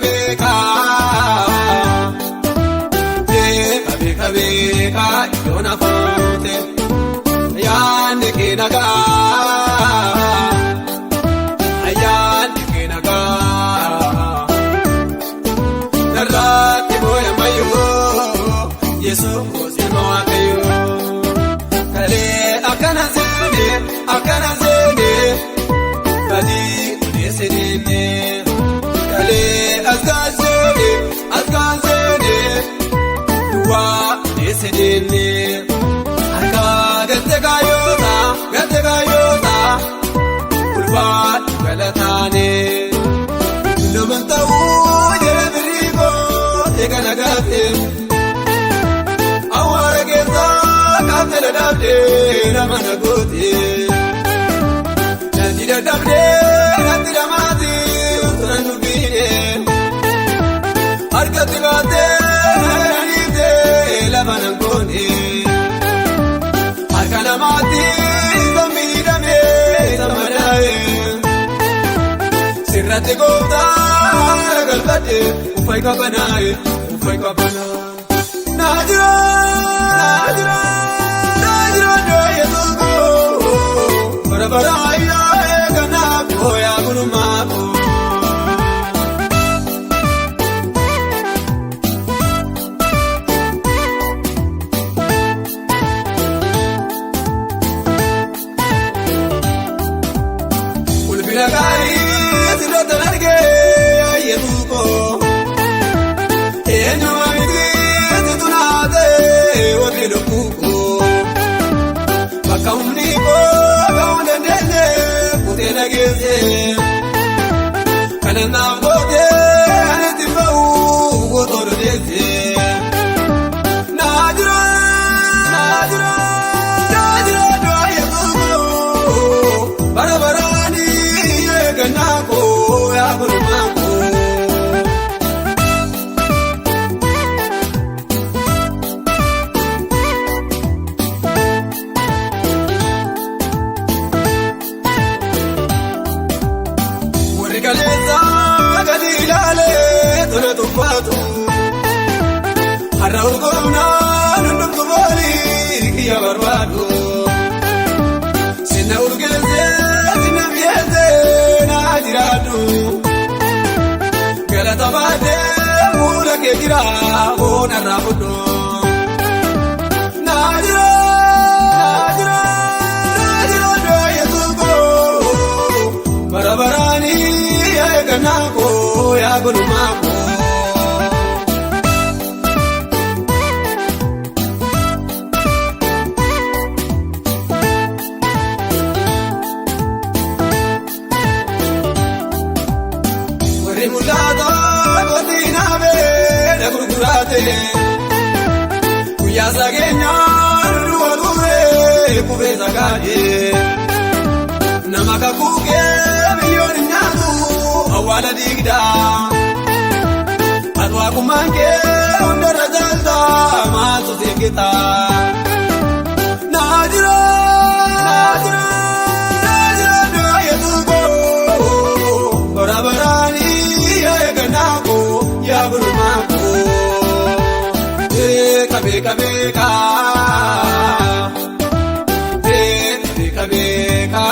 beeka beeka beeka beeka iddoo na fuute yaadni kee nagaa yaadni kee nagaa narraatti booya mayyoo Yesuus ilma Waaqayyoo kalee akkana seene akkana seene badii odeesse deemee. Kalee asgaanseene asgaanseene duwwaa odeesse deemee harka galte kaayota galte kaayota ulfaa galataane. Nama ta'uu jala biriikoo eegala gaaffee awwaara keessaa kaafte dadhabdee nama na goote. Nanti dadhabdee nanti dhamaati utunan dubbiine. Harkatti baatee naganiitee lafa nan goone. Harka namaatti miidhamee samadaa'e. Sirratti gooftaa galfadhe uffay qabanaa'e uffay qabanaa'e. Naajira naajira naajira dooyee koo bara bara ayyaa eeganaaf ooyaa gulumaa koo. Ulfina gaarii sirratti argee yesuus koo. Eenyuma miti situ naatee wabii lubbuu koo. Bakka humni koo ga'uu dandeenye kutee nageesse. Kana naaf gootee ani itti ba'u gootoo dodeesse. Naajira naajira naajira du'a yesuus koo. Bara baraani eegannaa koo yaa gulumaa koo. Warri kaleessa gadi ilaalee tola tuffaatu. Har'a urgoofnaan hundumtu boolii kiyya barbaadu. Sinna urgeessee sinna mi'eessee naa jiraadhu. Galata baatee fuula kee jira hoonarraa fudhu. Naa jira naa jira naa jira Yesuus koo. Bara baraani eegannaa koo yaa gulumaa koo. Warri mul'ata kooti naafee na gurguraate. Guyyaa sageenyaa duwwa turee kufee sagaadee. Nama kakuukee biyyoon nyaatu awwaala diigdaa. Ati kee hundarra jaaltaa maaltu seekitaa. Naajira naajira naajira du'a Yesuus koo. Bara baraani eegannaa koo yaa gulumaa koo. Beeka beeka beeka. Beeka beeka beeka.